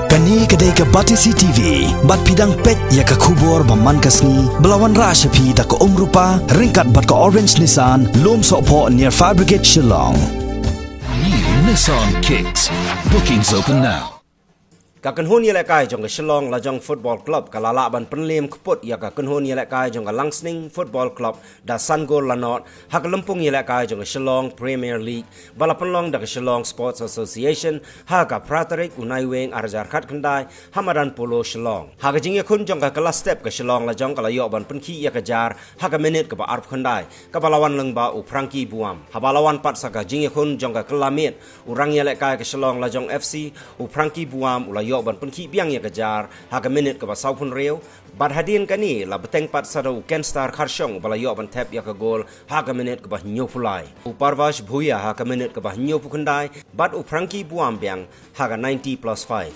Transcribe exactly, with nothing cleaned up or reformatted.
Kane ka dei ka Batesi T V, bad phi dang peit ïa ka khubor ba man ka sngi, ba la wanrah sha phi da ka Umrupa, ryngkat bad ka Orange Nissan, Lumsohphoh near Fire Brigade Shillong. New Nissan Kicks. Bookings open now. Ka kynhun ïalehkai jong ka Shillong Lajong Football Club ka la lah ban pynlem kput ïa ka kynhun ïalehkai jong ka Langsning Football Club da san gol la nod, ha ka lympung ïalehkai jong ka Shillong Premier League, ba la pynlong da ka Shillong Sports Association, ha ka phra tarik u Naiwieng ar hajar khatkhyndai, ha madan Polo Shillong. Ha ka jingïakhun jong ka, ka la step ka Shillong Lajong ka la ïoh ban pynkhih ïa ka jar, ha ka minit kaba arphew khyndai, kaba la wan lyngba u Frankie Buam. Haba la wan pat sa ka jingïakhun jong ka, ka la miet, u rang ïalehkai ka Shillong Lajong F C, u Frankie Buam, u la ïoh ban pynkhih biang ïa ka jar, ha ka minit kaba sawphew hynriew, bad hadien kane la bteng pat sa da u Kenstar Kharshong, uba la ïoh ban thep ïa ka gol, ha ka minit kaba hynñiewphew lai. U Parvash Bhuya ha ka minit kaba hynñiewphew khyndai, bad u Frankie Buam biang, ha ka ninety plus five.